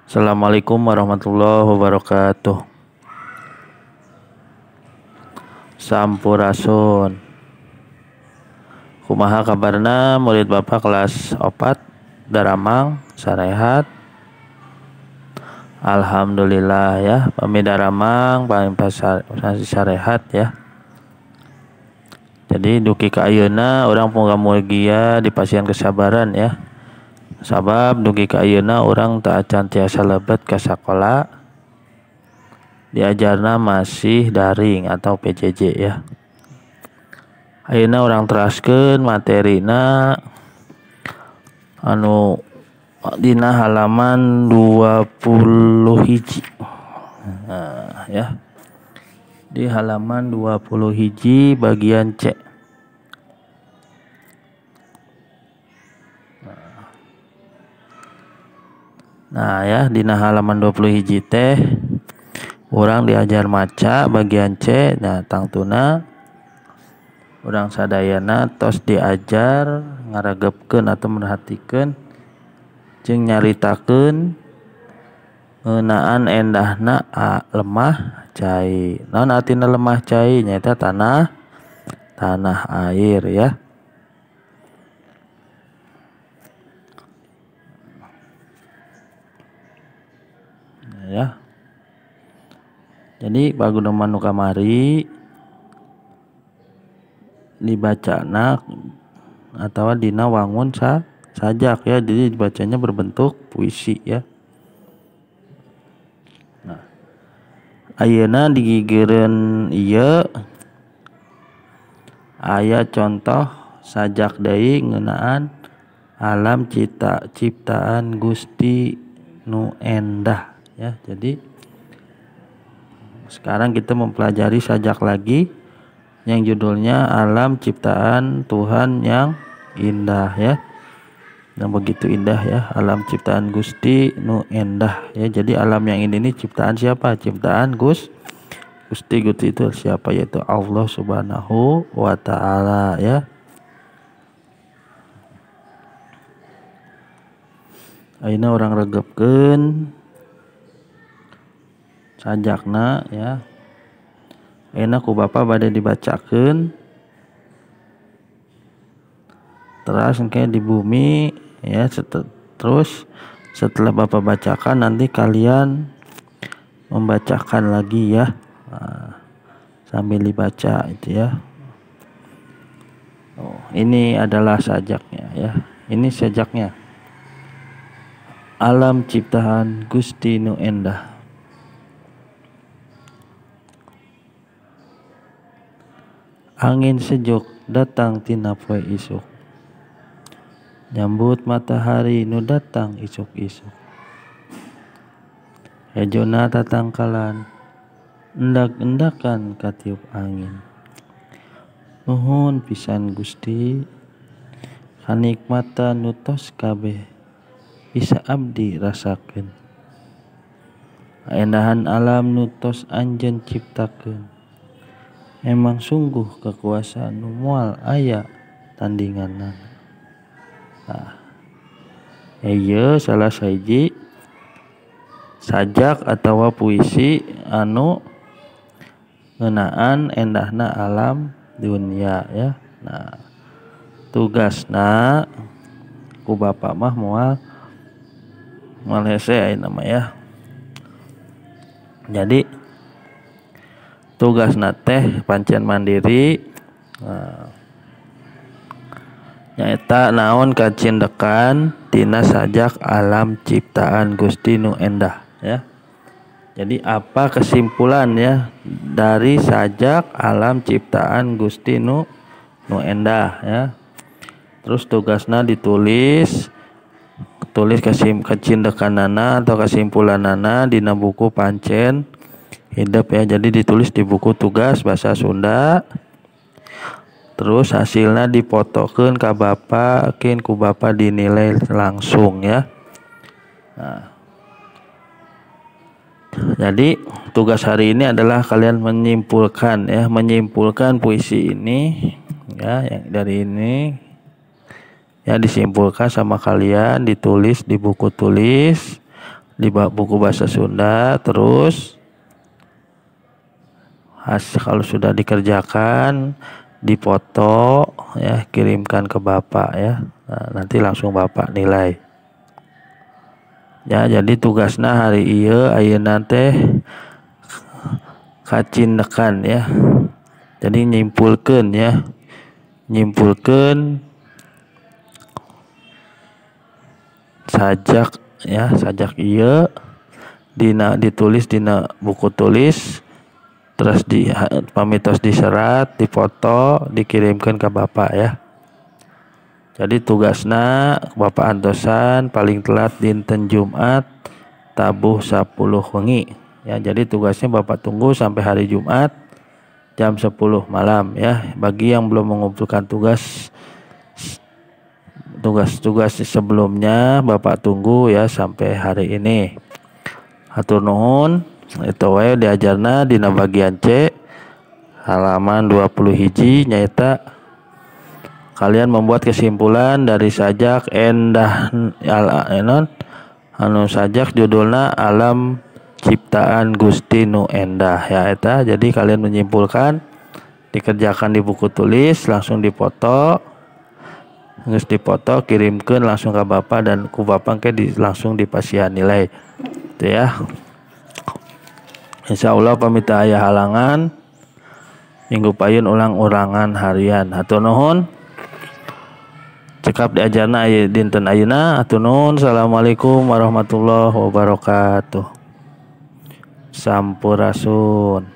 Assalamualaikum warahmatullahi wabarakatuh. Sampurasun. Kumaha kabarna murid Bapak kelas 4 daramang sarehat? Alhamdulillah ya, pami daramang paling sarehat ya. Jadi dugi ka ayeuna urang muga-mugia dipasihan kesabaran ya. Sabab dugi ka ayeuna urang teu acan tiasa lebet ka sakola, diajarna masih daring atau PJJ ya. Ayeuna urang teraskeun materina anu dina halaman 21. Nah, ya. Di halaman 21 bagian C. Nah ya, dina halaman 21 teh urang diajar maca bagian C. Nah, tangtuna urang sadayana tos diajar ngaregepkeun atau merhatikeun jeung nyaritakeun ngeunaan endahna lemah cai. Naon artina lemah cai? Nyaeta tanah air ya. Ya. Jadi paguneman nu kamari dibacana atau dina wangun sajak ya. Jadi dibacanya berbentuk puisi ya. Nah, ayeuna digigireun ieu aya contoh sajak deui ngeunaan alam ciptaan Gusti nu endah ya. Jadi sekarang kita mempelajari sajak lagi yang judulnya Alam Ciptaan Tuhan yang Indah ya. Yang begitu indah ya, alam ciptaan Gusti nu endah ya. Jadi alam yang ini nih ciptaan siapa? Ciptaan Gusti. Gusti itu siapa? Yaitu Allah Subhanahu wa taala ya. Ayeuna urang regepkeun sajakna ya. Ayeuna ku Bapak bade dibacakeun. Terus engke di bumi ya, terus setelah Bapak bacakan nanti kalian membacakan lagi ya. Nah, sambil dibaca itu ya. Oh, ini adalah sajaknya ya. Ini sajaknya. Alam ciptaan Gusti nu endah. Angin sejuk datang tina poe isuk, nyambut matahari nu datang isuk-isuk. Hejona tatangkalan endak-endakan katiup angin. Nuhun pisan Gusti, kanikmatan nu tos kabeh bisa abdi rasakeun. Kaendahan alam nu tos anjeun ciptakeun. Emang sungguh kekuasaan nu moal aya tandinganna. Nah, ieu salah sahiji sajak atawa puisi anu ngeunaan endahna alam dunia ya. Nah, tugasna ku Bapak mah moal hese ayeuna mah ya. Jadi tugasna teh pancen mandiri. Nah, nyaeta naon kacindekan tina sajak alam ciptaan Gusti nu endah ya. Jadi apa kesimpulan ya dari sajak alam ciptaan Gusti nu endah ya. Terus tugasna ditulis, tulis kacindekanana atau kesimpulanana dina buku pancen hidup ya. Jadi ditulis di buku tugas bahasa Sunda. Terus hasilnya dipotokeun ka Bapak, kin ku Bapak dinilai langsung ya. Nah, jadi tugas hari ini adalah kalian menyimpulkan ya, menyimpulkan puisi ini ya, yang dari ini ya disimpulkan sama kalian, ditulis di buku tulis. Di buku bahasa Sunda. Terus hasil kalau sudah dikerjakan dipoto ya, kirimkan ke Bapak ya. Nah, nanti langsung Bapak nilai. Ya, jadi tugasna hari ieu ayeuna teh kacindekan ya. Jadi nyimpulkeun ya. Nyimpulkeun sajak ya, sajak ieu dina ditulis dina buku tulis, terus di pamitos diserat, dipoto, dikirimkan ke Bapak ya. Jadi tugasna Bapak antosan paling telat dinten Jumat tabuh 10 wengi ya. Jadi tugasnya Bapak tunggu sampai hari Jumat jam 10 malam ya. Bagi yang belum mengumpulkan tugas-tugas sebelumnya, Bapak tunggu ya sampai hari ini. Hatur nuhun, itu wae diajarna dina bagian C halaman 20 hiji, nyaeta kalian membuat kesimpulan dari sajak endah al anu sajak judulna Alam Ciptaan Gusti Nu Endah ya eta. Jadi kalian menyimpulkan, dikerjakan di buku tulis, langsung dipoto, geus dipoto kirimkeun langsung ke Bapak dan ku Bapak ke langsung dipasihan nilai itu ya. Insya Allah pamit aya halangan minggu payun ulang ulangan harian. Hatur nuhun, cekap diajarna aya dinten ayeuna. Hatur nuhun. Assalamualaikum warahmatullahi wabarakatuh. Sampurasun.